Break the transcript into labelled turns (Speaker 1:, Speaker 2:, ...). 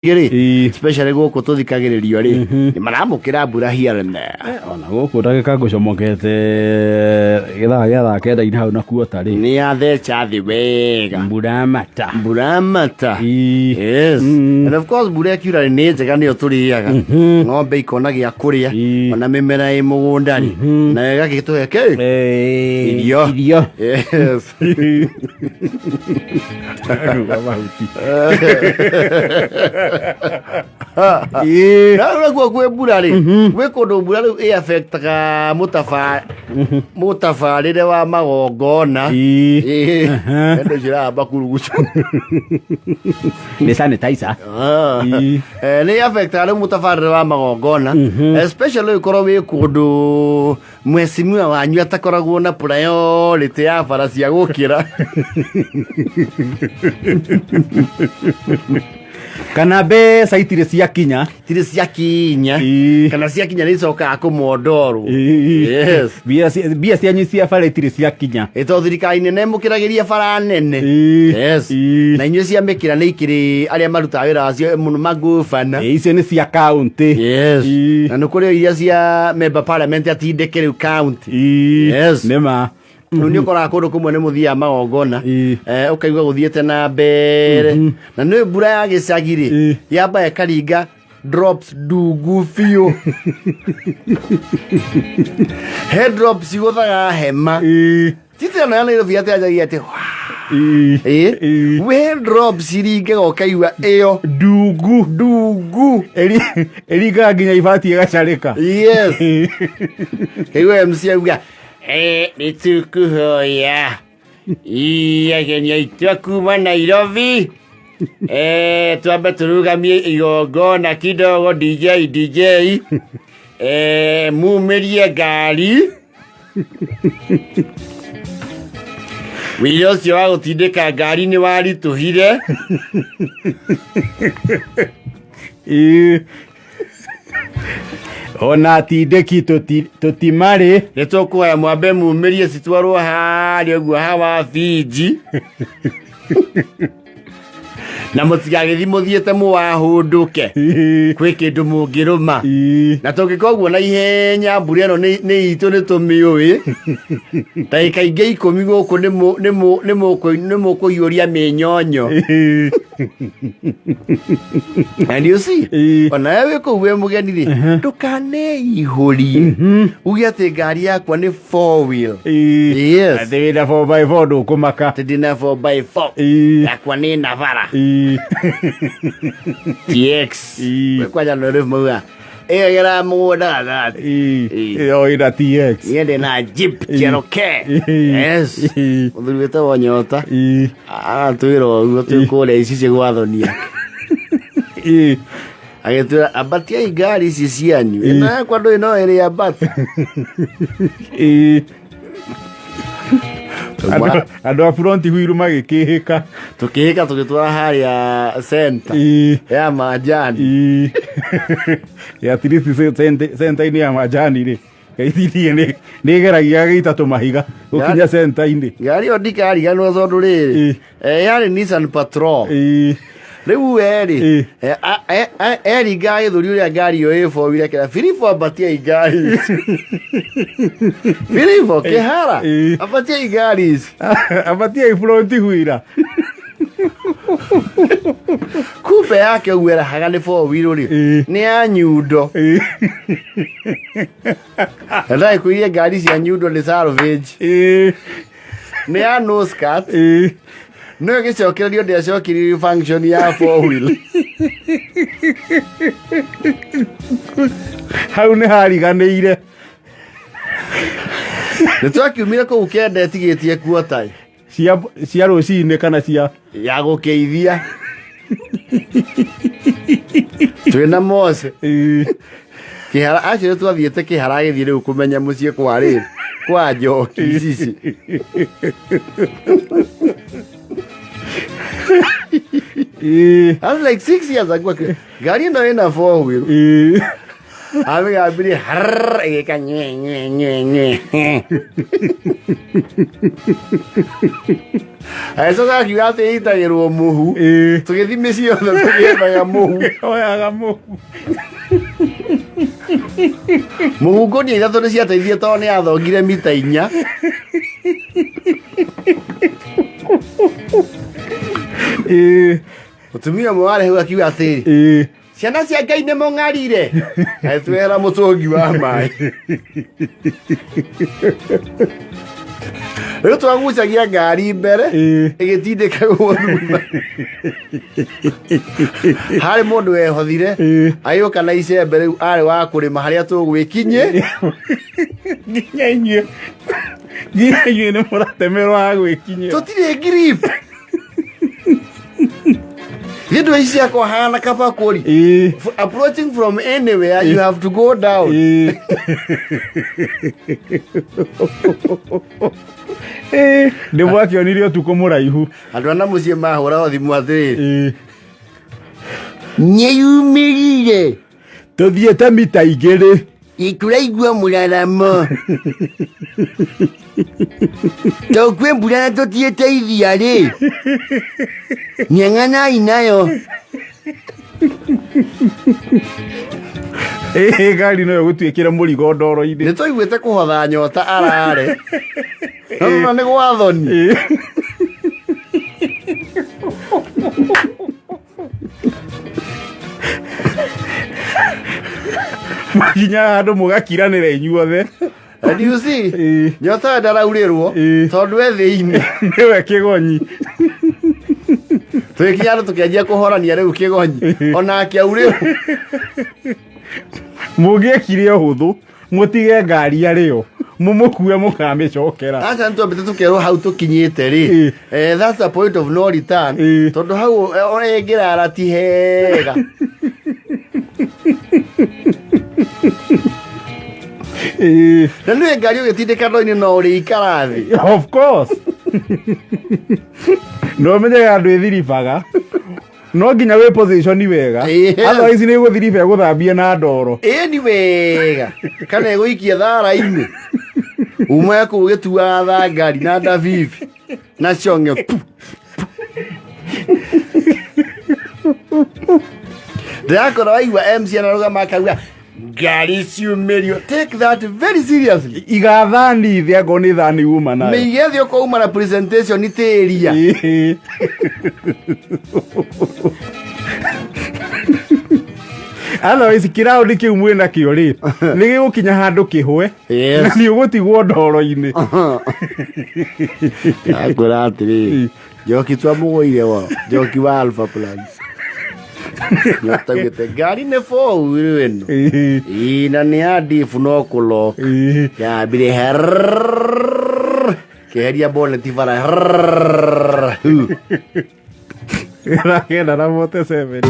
Speaker 1: Rĩ,
Speaker 2: Ĩĩ.
Speaker 1: especially gũkũ tũthikagĩrĩrio rĩ, nĩ maramũkĩra mbura here and there.
Speaker 2: Ona gũkũ ndagĩka ngũcomokete gĩthaa gĩa thaa kenda-inĩ hau na kuota rĩ.
Speaker 1: Nĩ yatheca thĩ wega.
Speaker 2: Mbura mata.
Speaker 1: Mbura mata.
Speaker 2: Ĩĩ.
Speaker 1: Yes. And of course mbura ĩkiura nĩ njega, nĩyo tũrĩaga, ng'ombe ikona gĩa kũrĩa, ona mĩmera ĩ mũgũnda rĩ, nayo ĩgagĩtũhe kĩ? Irio.
Speaker 2: Irio.
Speaker 1: Yes.
Speaker 2: Ruga mahuti. Ĩĩ.
Speaker 1: Na rĩu nakuo kwĩ mbura rĩ, gwĩ kũndũ mbura rĩu ĩafektaga mũtabarĩre wa magongona.
Speaker 2: Ĩĩ.
Speaker 1: Ĩĩ. Endo cirahamba kurugucu.
Speaker 2: Nĩ sanitizer. Ĩĩ.
Speaker 1: Nĩ affectaga rĩu mũtabarĩre wa magongona, especially ũkorwo wĩ kũndũ mheshimiwa wanyu atakoragwo na priority ya bara cia gũkĩra.
Speaker 2: Kana mbeca itirĩ ciakinya.
Speaker 1: Tirĩ ciakinya.
Speaker 2: Ĩĩ.
Speaker 1: Kana ciakinya nĩ icokaga kũmondorwo.
Speaker 2: Ĩĩ.
Speaker 1: Yes.
Speaker 2: Mbia cianyu cia bara itirĩ ciakinya.
Speaker 1: Ĩ, tondũ thirikari nene ĩmũkĩragĩria bara nene.
Speaker 2: Ĩĩ.
Speaker 1: Yes.
Speaker 2: Ĩĩ.
Speaker 1: Na inyuĩ cia mĩkĩra nĩ ikĩrĩ arĩa marutaga wĩra wacio mũno magubana.
Speaker 2: Ĩĩ, icio nĩ cia kaũntĩ.
Speaker 1: Yes.
Speaker 2: Ĩĩ.
Speaker 1: Na nĩ kũrĩ iria cia member parliament atindĩke rĩu county.
Speaker 2: Ĩĩ.
Speaker 1: Yes.
Speaker 2: Nĩ ma.
Speaker 1: Rĩu nĩ ũkoraga kũndũ kũmwe nĩ mũthiaga magongona,
Speaker 2: Ĩĩ.
Speaker 1: ũkaigua gũthiĩte na mbere, na nĩ mbura ya gĩcagi rĩ,
Speaker 2: Ĩĩ.
Speaker 1: yamba ĩkaringa drops ndungu biũ, he drops igũthaga hema.
Speaker 2: Ĩĩ.
Speaker 1: Titi ĩno ya Nairobi atĩ anjagia atĩ
Speaker 2: Ĩĩ.
Speaker 1: ĩĩ
Speaker 2: Ĩĩ.
Speaker 1: we drops iringaga ũkaigua ĩyo
Speaker 2: Ndungu.
Speaker 1: Ndungu.
Speaker 2: Ĩringaga nginya ibati ĩgacarĩka.
Speaker 1: Yes, kaigua MC auga, "Nĩ tũkũhoya ageni aitũ a kuma Nairobi, twambe tũrũgamie igongona kidogo. DJ, DJ, mumĩrie ngari." Wĩra ũcio wa gũtindĩka ngari nĩ waritũhire.
Speaker 2: Ĩĩ. Ona atindĩki tũtimarĩ.
Speaker 1: Nĩ tũkũhoya mwambe mumĩrie citwarwo harĩa ũguo hawa Fiji, na mũtigagĩthi mũthiĩte mũwahũndũke.
Speaker 2: Ĩĩ.
Speaker 1: Kwĩ kĩndũ mũngĩrũma.
Speaker 2: Ĩĩ.
Speaker 1: Na tũngĩka ũguo na ihenya, mbura ĩno nĩ itũ nĩ tũmĩũĩ, ndagĩka ingĩ 10 gũkũ nĩ mũkũhiũria mĩnyonyo.
Speaker 2: Ĩĩ.
Speaker 1: And you see,
Speaker 2: Ĩĩ.
Speaker 1: ona we wĩ kũu wĩ mũgeni rĩ, ndũkaneihũrie uge atĩ ngari yakwa nĩ four wheel.
Speaker 2: Ĩĩ.
Speaker 1: Yes.
Speaker 2: Atĩ wĩna 4x4 ndũkũmaka.
Speaker 1: Atĩ ndĩna 4x4.
Speaker 2: Ĩĩ.
Speaker 1: Yakwa nĩ Navara
Speaker 2: Ĩĩ.
Speaker 1: TX.
Speaker 2: Ĩĩ.
Speaker 1: Kwĩ kwanja no rĩu mauga ĩgagĩra mũgũnda gatagatĩ.
Speaker 2: Ĩĩ.
Speaker 1: Ĩĩ.
Speaker 2: Ĩyo ĩna TX.
Speaker 1: Niĩ ndĩ na Jeep Cherokee.
Speaker 2: Ĩĩ.
Speaker 1: Yes.
Speaker 2: Ĩĩ.
Speaker 1: Mũthuri wĩtagwo Nyota
Speaker 2: Ĩĩ.
Speaker 1: aratwĩra ũguo twĩ kũrĩa icicio gwathonia.
Speaker 2: Ĩĩ.
Speaker 1: Agĩtwĩra, "Ambatiai ngari ici cianyu, ĩno yakwa ndũĩ no ĩrĩ ambata."
Speaker 2: Ĩĩ. Andũ a front wheel magĩkĩhĩka.
Speaker 1: Tũkĩhĩka tũgĩtwara harĩa center
Speaker 2: Ĩĩ.
Speaker 1: ya majani.
Speaker 2: Ĩĩ. At least center-inĩ ya majani rĩ, gaithirie nĩ ĩgeragia gĩita tũmahiga gũkinya center-inĩ.
Speaker 1: Ngari ĩyo ndikariganĩrwo tondũ rĩrĩ,
Speaker 2: Ĩĩ.
Speaker 1: yarĩ Nissan Patrol.
Speaker 2: Ĩĩ.
Speaker 1: Rĩu werĩ,
Speaker 2: Ĩĩ.
Speaker 1: eringaga gĩthũri ũrĩa ngari ĩyo ĩ four wheel, akĩra Filipo, "Ambatiai ngari ici. Filipo Kĩhara,
Speaker 2: Ĩĩ.
Speaker 1: ambatiai ngari ici."
Speaker 2: Ambatiai front wheel.
Speaker 1: Kumbe yake ũguo erahaga nĩ four wheel rĩ,
Speaker 2: Ĩĩ.
Speaker 1: nĩ ya nyundo.
Speaker 2: Ĩĩ.
Speaker 1: Na ndagĩkwĩrie ngari cia nyundo nĩ salvage.
Speaker 2: Ĩĩ.
Speaker 1: Nĩ ya nose cut.
Speaker 2: Ĩĩ.
Speaker 1: No ĩgĩcokererio ndĩacokeririo function ya four wheel.
Speaker 2: Hau nĩ hariganĩire.
Speaker 1: Nĩ twakiumire kũu kenda ĩtigĩtie kuota
Speaker 2: Cia rũcinĩ kana cia
Speaker 1: ya gũkĩithia twĩna Mose.
Speaker 2: Ĩĩ.
Speaker 1: Kĩhara acio nĩ twathiĩte Kĩhara agĩthiĩ rĩu kũmenya mũciĩ kwa rĩrĩ kwa njoki ici.
Speaker 2: Ĩĩ.
Speaker 1: That's like 6 years ago. Ngari ĩno ĩna four wheel.
Speaker 2: Ĩĩ.
Speaker 1: Amĩgambirie harrrr, ĩgĩka nye nye nye nye. Agĩcoka akiuga atĩ ĩitagĩrwo mũhu. Tũgĩthiĩ mĩciĩ yothe tũgĩethaga mũhu.
Speaker 2: Oyaga mũhu.
Speaker 1: Mũhu ngũnia ithatũ nĩ ciateithie tondũ nĩ yathongire mita 4. Mũtumia ũmwe warĩ hau akiuga atĩrĩ, ciana cia Ngai nĩ mũng'arire. Agĩtwehera mũtũngi wa maĩ. Rĩu twagucagia ngari mbere ĩgĩtindĩkagwo thutha. Harĩ mũndũ wehothire agĩũka na icembe rĩu arĩ wa kũrĩma harĩa tũgwĩkinyĩ.
Speaker 2: Nginya inyuĩ nĩ mũratemerwo ha gwĩkinyĩra.
Speaker 1: Tũtirĩ grip. Gĩndũ ici ciakwa hana kabakũri. Approaching from anywhere you have to go down.
Speaker 2: Nĩ mwakĩonire ũtukũ mũraihu.
Speaker 1: Andũ ana mũciĩ mahũra thimũ atĩrĩrĩ, nĩyumĩrire.
Speaker 2: Tũthiĩte mita 2.
Speaker 1: Tũraigua mũraramo. To kwĩ mbura na tũthiĩte iria rĩ. Ng'eng'anai nayo.
Speaker 2: Ngari no ĩgũtuĩkĩre mũrigo ndoro-inĩ.
Speaker 1: Nĩ twaiguĩte kũhotha nyota arare. No no nĩ gwathoni.
Speaker 2: Mwakinya handũ mũgakiranĩra inyuothe.
Speaker 1: And you see, nyota ĩyo ndaraurĩrwo tondũ e thĩinĩ.
Speaker 2: Nĩwe kĩgonyi.
Speaker 1: Tũgĩkinya handũ tũkĩanjia kũhorania rĩu kĩgonyi. Onake aurĩrwo.
Speaker 2: Mũngĩekire ũhũthũ mũtige ngari arĩo mũmũkue mũkamĩcokera.
Speaker 1: Aca nĩ twambĩte tũkerwo hau tũkinyĩte rĩ. That's a point of no return. Tondũ hau ĩngĩrara ti hega. Na nĩ ngari ũgĩtindĩka ndoo-inĩ no ũrĩikara thĩ.
Speaker 2: Of course. No ũmenyaga andũ ĩthiribaga. No nginya wĩ position wega. Otherwise nĩ ĩgũthiriba ĩgũthambie na ndoro.
Speaker 1: Ĩni wega. Kana ĩgũikie thara-inĩ. Uma kũu gĩtuaga thangari na ndabibi. Na cong'e. Ndĩrakora waigua MC anarũgama akauga ngari ciumĩrio. Take that very seriously.
Speaker 2: Iga thani thĩ angorwo nĩ thani uma nayo.
Speaker 1: Mĩige thĩ ũkauma na presentation tĩria.
Speaker 2: Otherwise kĩraũndi kĩu mwĩ nakĩo rĩ nĩ gĩgũkinya handũ kĩhwe. Na nĩ ũgũtigwo ndoro-inĩ.
Speaker 1: Akwĩra atĩrĩrĩ, njoki twamũgũire wa njoki wa Alpha Plus. Nyotaugĩte ngari nĩ four wheel ĩno. Ĩĩ, na nĩ ya diff no kũlock. Yambire herrrr, kĩeheria bonnet bara herrrr, hu.
Speaker 2: 947.